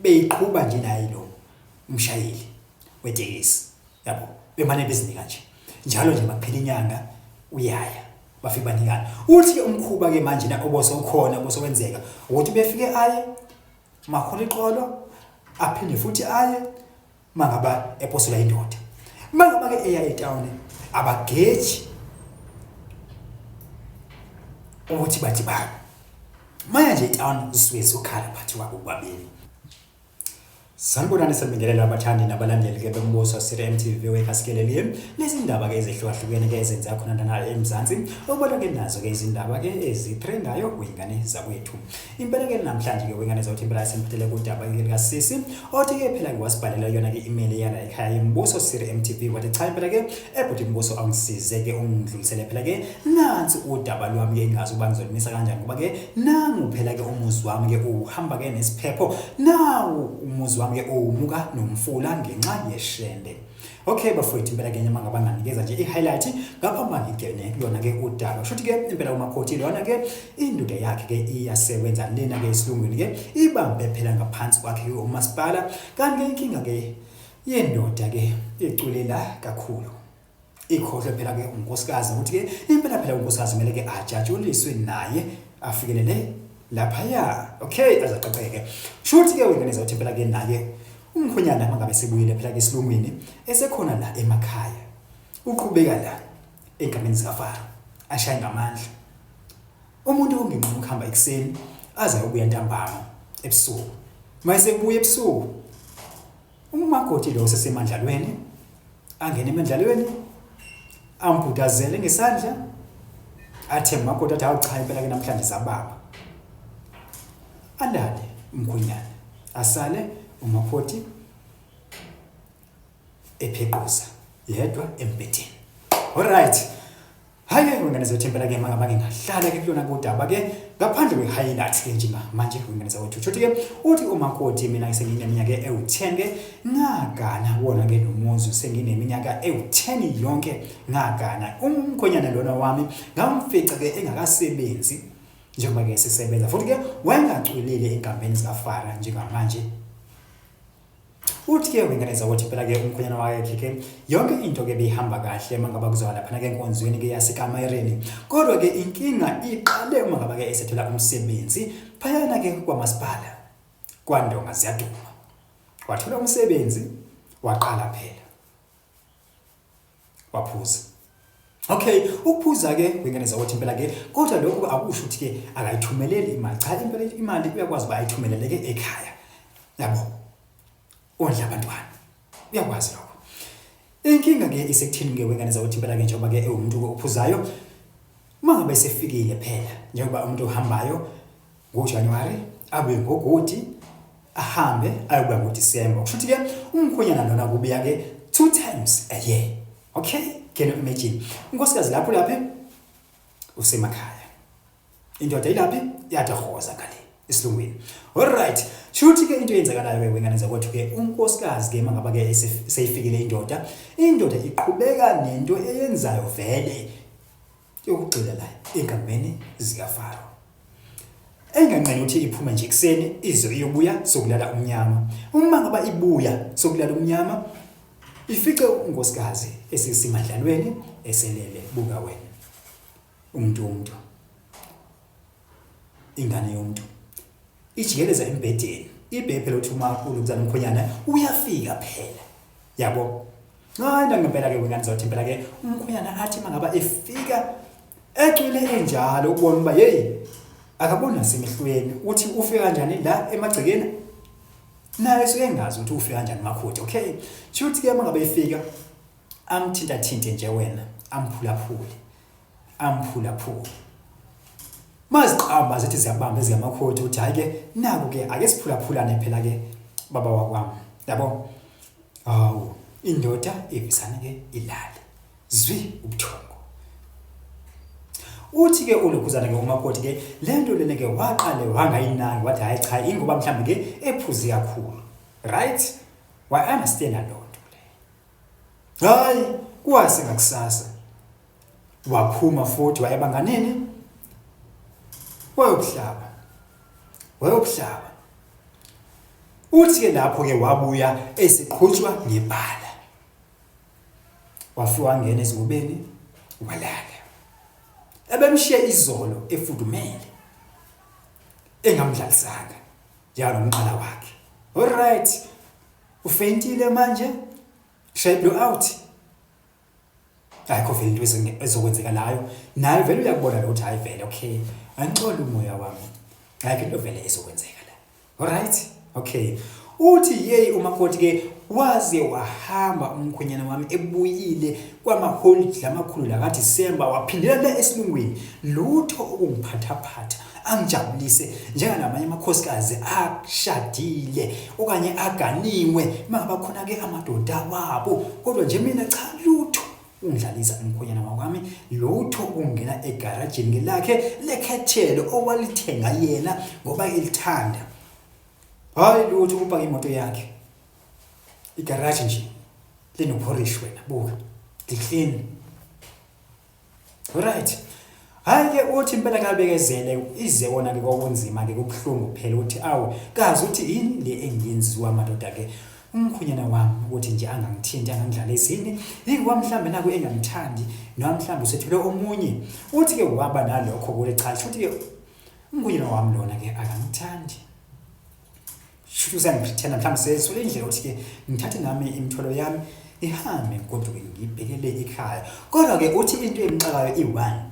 Beyiqhuba nje naye lo mshayeli wetekisi yabo, bemane bezinika nje njalo nje makuphela inyanga uyaya bafike banikana. Uthi-ke umkhuba-ke manje na obosewukhona obosewenzeka ukuthi befike aye makhona iqolo aphinde futhi aye mangaba eposelwa indoda. Mangaba ke eya etown abageji ukuthi bathi bani. Maya nje etown zisuke zizokhala phathi wabo bobabili. Sanibonani sanibingelela abathandi nabalandeli ke bombuso Siri MTV wekasikeleliye nezindaba ke ezehlukahlukene ke ezenzeka khona lana eMzansi okubalwa ke nazo ke izindaba ke ezitrendayo kwingane zakwethu. Impela ke namhlanje ke wengane zawuthi impela simphathele kudaba ke likasisi othi ke phela ke wasibhalela yona ke email yana ekhaya yembuso Siri MTV wathi cha impela ke ebhuti mbuso angisize ke ungidlulisele phela ke nansi udaba lwami ke ngingazi ukuba ngizolumisa kanjani ngoba ke nangu phela ke umuzi wami ke uhamba ke nesiphepho nawu umuzi wami ke uwumuka nomfula ngenxa yeshende. Okay bafowethu impela ke nyama ngabanganikeza nje i-highlight ngapha mangigene kuyona ke udaba. Shuthi ke impela umakhothi lona ke indoda yakhe ke iyasebenza lena ke esilungwini ke ibambe phela ngaphansi kwakhe ke umasipala kanti ke inkinga ke yendoda ke iculela kakhulu. Ikhohlwe phela ke unkosikazi ukuthi ke impela phela unkosikazi kumele ke ajatshuliswe naye afikelele laphaya. Okay azaqaqeke. Shuthi ke wena nizothi impela ke naye Umkhwenyana mangabe sebuyile phela ke esilungwini esekhona la emakhaya uqhubeka la egameni zikaFaro ashaye ngamandla. Umuntu ongenquna ukuhamba ekuseni aze ayobuya ntambama ebusuku. Mayesebuya ebusuku umakoti lo osesemandlalweni angene emendlalweni ambhudazele ngesandla athe umakoti athi hawu cha impela ke namhlanje zababa alale umkhwenyana asale umakoti ephequza yedwa embhedeni. Alright, hhayi ke wengane zethu impela ke mangaba ngingahlala ke kulona kudaba ke ngaphandle kwe-highlight ke nje manje wengane zakwethu shuthi ke uthi umakoti mina sengineminyaka ewu-10 ke ngagana wona ke lo muzi sengineminyaka ewu-10 yonke ngagana umkhwenyana lona wami ngamfica ke engakasebenzi njengoba ke sisebenza futhi ke wayengacwilile enkambeni zikaFara njengamanje. Uthi ke wengane zakuthi phela ke umkhwenyana wakhe ke yonke into ke beyihamba kahle uma ngaba kuzoba laphana ke enkonzweni ke yasekamereni kodwa ke inkinga iqale uma ngaba ke esethola umsebenzi phayana ke kwamasipala kwandonga ziyaduma wathola umsebenzi waqala phela waphuza. Okay, ukuphuza ke kwingane zakuthi impela ke kodwa lokhu akusho ukuthi ke akayithumeleli imali. Cha impela imali uyakwazi uba ayithumelele ke ekhaya. Yabo. Ondla abantwana. Uyakwazi lokho. Inkinga ke isekuthini ke wengane zakuthi impela ke njengoba ke ewumuntu ophuzayo uma ngabe sefikile phela njengoba umuntu ohambayo ngoJanuary abuye ngogodi ahambe ayobuya ngoDisemba kusho ukuthi ke umkhwenyana lona kubuya ke two times a year okay can you imagine unkosikazi lapho laphe usemakhaya indoda ilaphi iyatohoza ngale esilungwini alright shuthi ke into eyenzakalayo ke wengane zakwethu ke unkosikazi ke mangaba ke seyifikile indoda indoda iqhubeka nento eyenzayo vele yokugxila la enkambeni zikaFaro. Enganqeni ukuthi iphume nje ekuseni ize iyobuya sokulala umnyama. Uma ngaba ibuya sokulala umnyama ifice unkosikazi esisimandlalweni eselele buka wena. Umuntu umuntu. Ingane yomuntu. Ijikeleza embhedeni. Ibhe phela uthi uma ulukuzana umkhwenyana uyafika phela. Yabo. Hayi nangempela ke wena ngizothi impela ke umkhwenyana athi mangaba efika ecwile enjalo ukubona uba hey akaboni nasemehlweni uthi ufika kanjani la emagcekeni naye suke engazi ukuthi ufika kanjani makhoti okay shuthi ke mangabe efika amthinta thinte nje wena amphulaphule amphulaphule maziqamba zithi ziyabamba ezikamakhoti uthi hayi ke naku ke ake siphulaphulane phela ke baba wakwami yabo Hawu, indoda ivisana ke ilale. Zwi ubuthongo. Uthi ke ulokhuzana ke umakoti ke lento lena ke waqale wangayinaki wathi hayi cha ingoba mhlawumbe ke ephuze kakhulu. Right? Wa understand lonto le. Hayi, kwase ngakusasa. Waphuma futhi wayebanganini? Wayokuhlaba. Wayokuhlaba. Uthi-ke lapho-ke wabuya eseqhutshwa ngebala. Wafika wangena ezingubeni walala. Ebemshiye izolo efudumele engamdlalisanga njenganomqala wakhe. Alright. Ufentile manje? Shall blow out. Ayikho vele into ezokwenzekalayo. Naye vele uyakubona lo ukuthi hayi vele okay. Angixole umoya wami. Ayikho into vele ezokwenzeka la. Alright? Okay. Uthi yeyi umakoti ke waze wahamba umkhwenyana wami ebuyile kwamaholidi lamakhulu la kaDisemba waphindela le esilungwini lutho ukungiphathaphatha angijabulise njenganamanye amakhosikazi ashadile okanye aganiwe mangaba khona ke amadoda wabo kodwa nje mina cha lutho ungidlalisa umkhwenyana wakwami lutho ukungena egarajini ngelakhe lekhethelo owalithenga yena ngoba elithanda hayi lutho ukupaka imoto yakhe igaraji nje linophorish wena buka liclean Right. Hayi ke uthi impela kabekezele ize wona ke kwakunzima ke kubuhlungu phela ukuthi awu kazi uthi yini le engiyenziwa madoda ke umkhwenyana wami ukuthi nje angangithinti angangidlalisi yini yingoba mhlambe naku engangithandi noma mhlambe usethule omunye uthi ke waba nalokho kule cha shuthi ke umkhwenyana wami lona ke akangithandi Shuthi usangipretenda mhlawumbe sesole indlela ukuthi ke ngithathe nami imithwalo yami ihambe ngigoduke ngibhekele ikhaya. Kodwa ke uthi into emxakayo i-one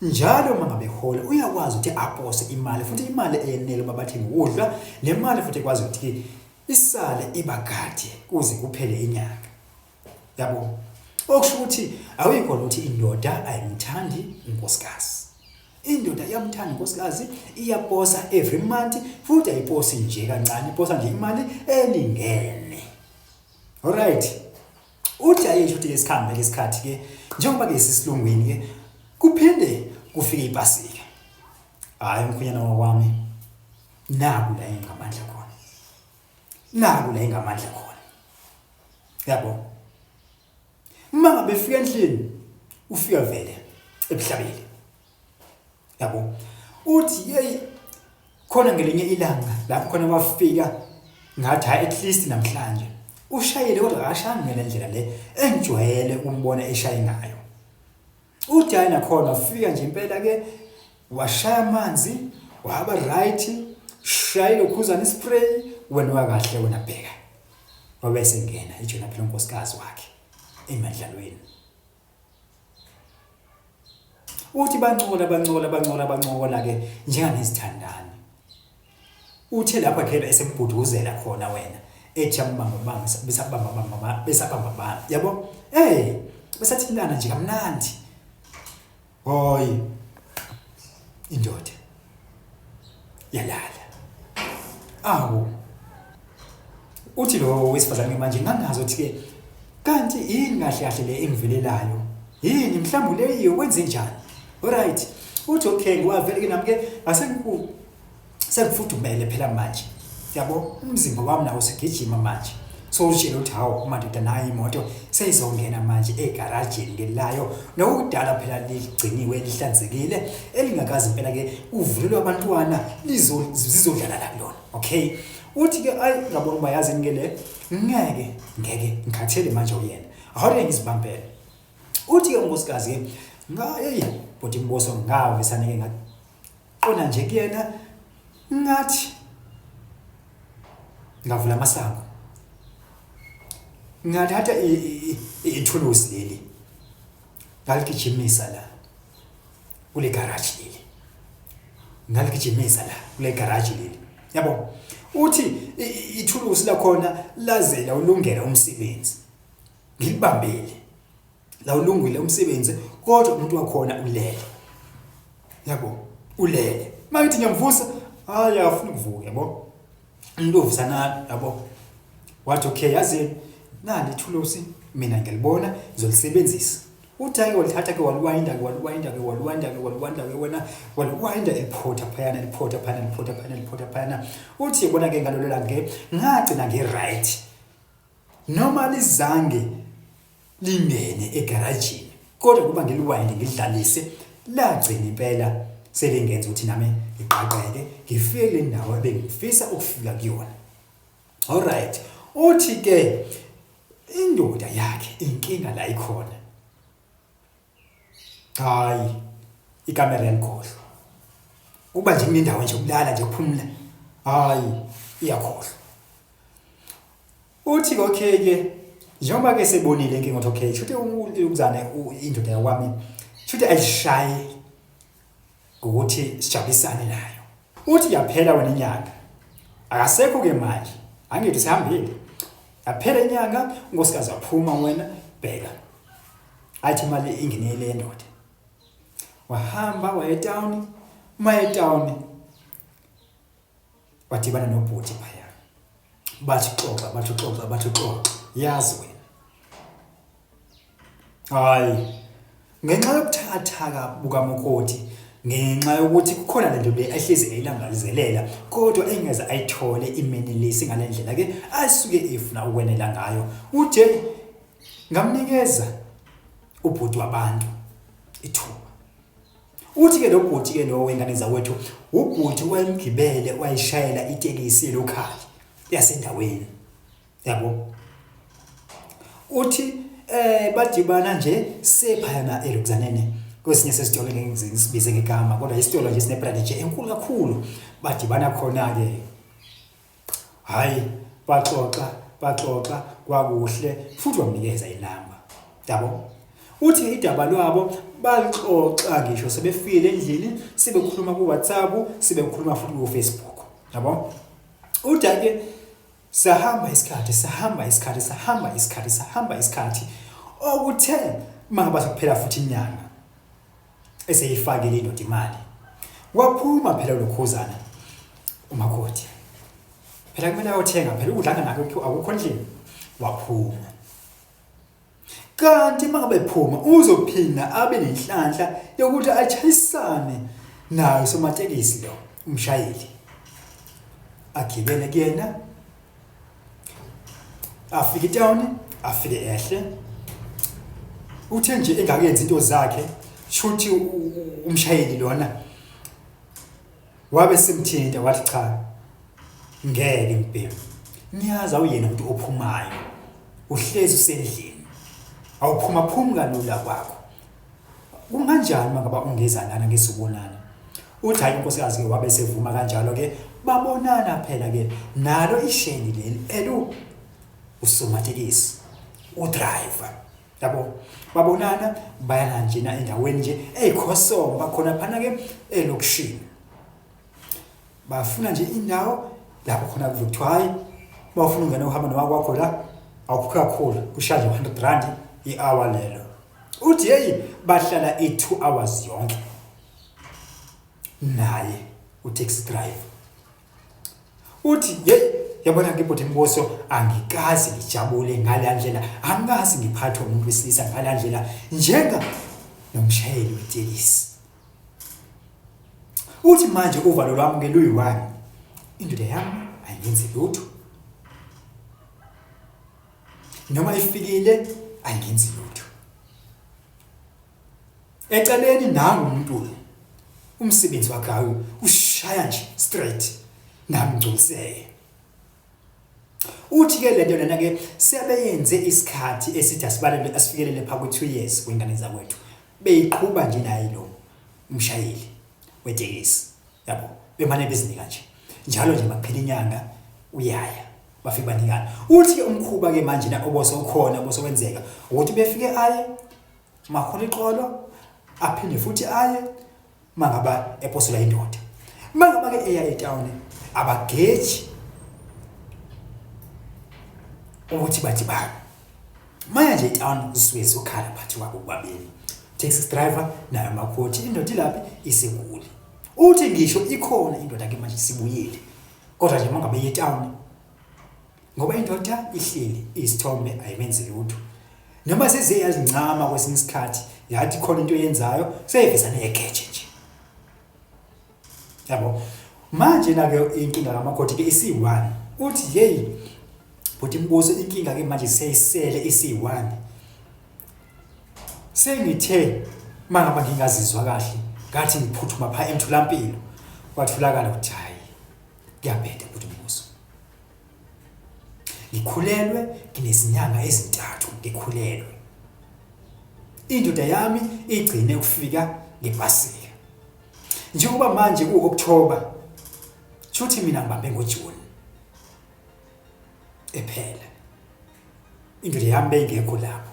njalo uma ngabe hola uyakwazi ukuthi apose imali futhi imali eyenele uba bathenge ukudla le mali futhi ekwazi ukuthi ke isale ibagade kuze kuphele inyanga yabo okusho ukuthi awuyikho ukuthi indoda ayimthandi unkosikazi Indoda iyamthanda unkosikazi, iyaposa every month futhi ayiposi nje kancane, iposa nje imali elingene. Alright. Uthi ayisho ukuthi isikhambe ke isikhathi ke njengoba ke sisilungwini ke kuphinde kufike ipasika. Hayi umkhwenyana wakwami naku la engamandla khona. Naku la engamandla khona. Yabo. Uma ngabe efika endlini ufika vele ebuhlabeni. Yabo. Uthi hey khona ngelinye ilanga lapho khona wafika ngathi hayi at least namhlanje ushayele kodwa akashayanga ngale ndlela le engijwayele ukumbona eshaye ngayo. Uthi hayi nakhona wafika nje impela ke washaya amanzi waba right shayile ukhuzana ispray wena wakahle wena bheka wabe esengena ejona phela unkosikazi wakhe emandlalweni uthi bancola bancola bancola bancola ke njenganezithandani uthe lapho phela esembhuduzela khona wena ethi ambamba bamba besabamba bamba besabamba bamba yabo hey besathintana nje kamnandi Hoyi indoda yalala. Awu. Uthi lo wesifazane manje ngangazi ukuthi ke kanti yini kahle kahle le engivelelayo. Yini mhlawumbe leyo wenze njani? Alright. Uthi okay ngiwavele ke nami ke asengiku Sengifudumele phela manje. Yabo umzimba wami nawo sigijima manje. So utshela ukuthi hawu madoda nayo imoto seyizongena manje egarajini ngelayo nokudala phela ligciniwe lihlanzekile elingakazi impela ke uvulelwe abantwana lizodlala la kulona. Okay. Uthi ke ayi ngabona uba yazini ke le ngeke ngeke ngikhathele manje uyena. Awuke ngizibambele. Uthi ke unkosikazi ke ngayi bhuti Mbuso ngavesane ke Qonda nje kuyena ngathi ngavula amasango ngathatha ithuluzi leli ngaligijimisa la kule garage leli ngaligijimisa la kule garage leli yabo uthi ithuluzi lakhona lazela ulungela umsebenzi ngilibambele la ulungile umsebenzi kodwa umuntu wakhona ulele yabo ulele makithi ngiyamvusa hayi akafuni ukuvuka yabo umuntu ovusa nami yabo wathi okay yazi nali ithulusi mina ngiyalibona ngizolisebenzisa uthi ake walithatha ke waliwayinda ke waliwayinda ke waliwayinda ke waliwayinda ke wena waliwayinda eliphotha phayana eliphotha phayana eliphotha phayana eliphotha phayana uthi yebona ke ngalolo langa ke ngagcina ngi-right noma lizange lingene egarajini kodwa kuba ngiliwayinde ngilidlalise lagcina impela selingenza ukuthi nami ngiqaqeke ngifike kule ndawo ebengifisa ukufika kuyona. Alright, uthi ke indoda yakhe inkinga la ikhona. Hayi, ikamera yalikhohlwa. Kuba nje kunendawo nje ukulala nje ukuphumula. Hayi, iyakhohlwa. Uthi okay ke njengoba ke sebonile inkinga ukuthi okay shuthi umzane indoda yakwami shuthi ayishayi ngokuthi sijabulisane nayo. Uthi yaphela wena inyanga. Akasekho ke manje. Angithi sihambile. Yaphela inyanga unkosikazi waphuma wena bheka. Athi imali ingenele yendoda. Wahamba waye etown, uma etown wadibana nobhuti phaya. Bathi xoxa, bathi xoxa, bathi xoxa. Yazi wena. Hayi. Ngenxa yobuthakathaka bukaMokoti, ngenxa yokuthi kukhona lento le ehlezi eyilangazelela kodwa engeze ayithole imenelisi ngale ndlela ke asuke efuna ukwenela ngayo. Uthe ngamnikeza ubhuti wabantu ithuba. Uthi ke lo bhuti ke lo wengane zawethu, ubhuti wayemgibele wayishayela itekisi yelokhali yasendaweni. Yabo. Uthi eh badibana nje sephayana elokuzaneni kwesinye sesitolo ngeke ngisibize ngegama kodwa isitolo nje sinebrand nje enkulu kakhulu badibana khona ke hayi baxoxa baxoxa kwakuhle futhi wamnikeza inamba yabo uthi idaba lwabo balixoxa ngisho sebefile endlini sebekhuluma ku-WhatsApp sebekhuluma futhi ku-Facebook yabo uthi ke Sahamba isikhathi, sahamba isikhathi, sahamba isikhathi, sahamba isikhathi. Okuthe mangaba sekuphela futhi inyanga eseyifakile indoda imali. Waphuma phela lokhuzana umakoti. Phela kumele ayothenga phela ukudla anganakho akukho endlini. Waphuma. Kanti mangabe phuma uzophinda abe nenhlanhla yokuthi achayisane naye somatekisi lo umshayeli. Agibele kuyena afike etown afike ehle uthe nje engakenzi into zakhe shuthi umshayeli lona Wabe semthinta wathi cha ngeke mbhemu ngiyazi awuyena umuntu ophumayo uhlezi usendlini awuphuma phumi kalula kwakho kunganjani mangaba ungeza lana ngesibonana uthi hayi unkosikazi ke wabe sevuma kanjalo ke babonana phela ke nalo isheni leli elu usomatekisi udriver yabo babonana bayana njena endaweni nje eyikhosomba khona phana ke elokishini bafuna nje indawo lapho khona kuthiwa hayi bafuna ungena uhamba nowakwakho la awukhokhi kakhulu kushaya nje 100 rand i-hour lelo uthi heyi bahlala i-2 hours yonke naye utaxi driver Uthi hey yabona ke bhuti Mbuso angikaze ngijabule ngale ndlela angikaze ngiphathwe umuntu wesilisa ngale ndlela njenga nomshayeli wetekisi. Uthi manje uvalo lwami ke luyi-one indoda yami ayingenzi lutho noma ifikile ayingenzi lutho. Eceleni nangu umuntu umsebenzi wakhe hawu ushaya nje straight nami ngigculiseke. Uthi ke lento lena ke sebeyenze isikhathi esithi asibalele asifikelele pha ku 2 years kwingane zakwethu. Beyiqhuba nje naye lo umshayeli wetekisi. Yabo bemane bezinika nje. Njalo nje makuphela inyanga uyaya bafike banikana. Uthi ke umkhuba ke manje na oboso ukhona oboso wenzeka ukuthi befike aye Makhona iqolo aphinde futhi aye mangaba eposelwa indoda. Mangaba ke eya etown abageji ukuthi bathi bani. Maya nje etown zisuke zokhala phathi wabo bobabili. Taxi driver nayo makoti indoda ilaphi isekuli. Uthi ngisho ikhona indoda ke manje sibuyile. Kodwa nje mangabe etown ngoba indoda ihleli isithombe ayimenzi lutho noma seze yazincama kwesinye isikhathi yathi khona into yenzayo seyiveza negeje nje yabo manje na ke inkinga kamakoti ke isi-1 uthi yeyi bhuti imibuzo inkinga ke manje seyisele isi-1 sengithe mangaba ngingazizwa kahle ngathi ngiphuthuma pha emtholampilo kwatholakala ukuthi hayi kuyabheda bhuti mbuzo. Ngikhulelwe, nginezinyanga ezintathu ngikhulelwe. Indoda yami igcine ukufika ngePasika. Njengoba manje ku-October, shuthi mina ngibambe ngoJune. Ephela. Indoda yami beyingekho lapho.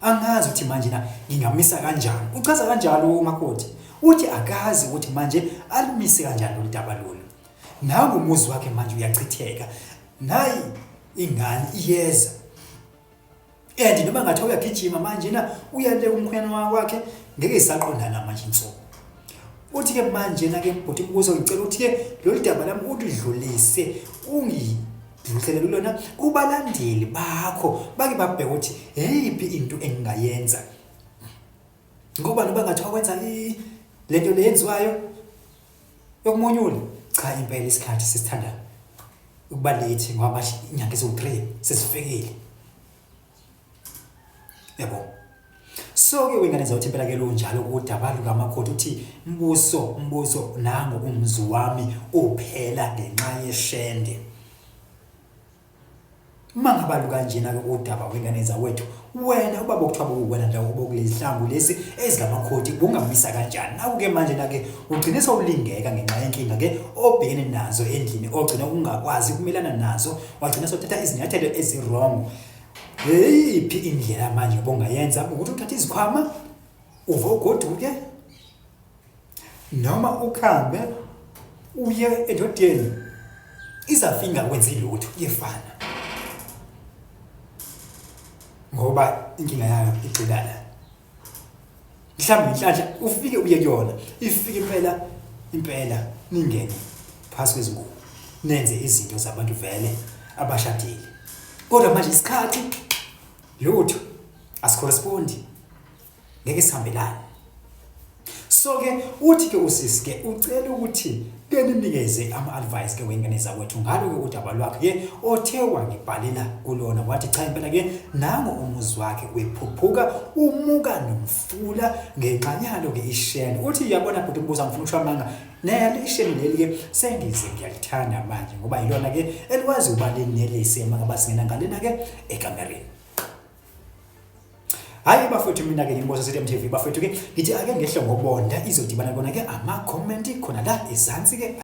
Angazi ukuthi manje na ngingamisa kanjani. Uchaza kanjalo umakoti. Uthi akazi ukuthi manje alimise kanjani lolu daba lolu. Nangu umuzi wakhe manje uyachitheka. Nayi ingane iyeza. And noma ngathiwa uyagijima manje na uyale umkhwenyana wakhe ngeke isaqondana manje insuku. Uthi ke manje na ke bhuti Mbuso ngicela ukuthi ke lolu daba lami ulidlulise ungidlulisele kulona kubalandeli bakho bake babheke ukuthi eyiphi into engingayenza. Ngoba noma ngathiwa wenza lento leyenziwayo yokumonyula cha impela isikhathi sisithanda ukuba late ngoba manje inyanga eziwu-3 sesifikile yabo. So ke wengane zawuthi impela ke lunjalo udaba lukamakoti uthi mbuso mbuso nangu umzi wami uphela ngenxa yeshende. Uma ngaba lukanjena-ke udaba wengane zawethu, wena ubaba okuthiwa bekuwena ndawo obokulezihlangu lezi ezikamakhoti bungamisa kanjani? Naku-ke manje na-ke ugcine sewulingeka ngenxa yenkinga ke obhekene nazo endlini ogcina ungakwazi ukumelana nazo, wagcina sewuthatha izinyathelo ezi-wrong. Eyiphi indlela manje obongayenza ukuthi uthathe izikhwama uve ugoduke noma ukhambe uye endodeni izafika ingakwenzi lutho iyefana ngoba inkinga yayo igxila la mhlawumbe inhlanhla ufike uye kuyona ifike impela impela ningene phasi kwezingubo nenze izinto zabantu vele abashadile kodwa manje isikhathi lutho asicorrespondi ngeke sihambelane. So ke uthi ke usisi ke ucela ukuthi ke nimnikeze ama-advice ke wengane zakwethu ngalo ke udaba lwakhe ke othe wangibhalela kulona wathi cha impela ke nangu umuzi wakhe wephuphuka umuka nomfula ngenxa yalo ke isheni. Uthi uyabona bhuti umbuzo angifuna ukusho amanga nalo isheni leli ke sengize ngiyalithanda manje ngoba yilona ke elikwazi ukuba linelise uma ngabe singena ngalena ke ekamereni. Hayi bafethu mina ke ngimbuzo sithi MTV bafethu ke ngithi ake ngehle ngobonda izodibana kona ke ama comment khona la ezansi ke.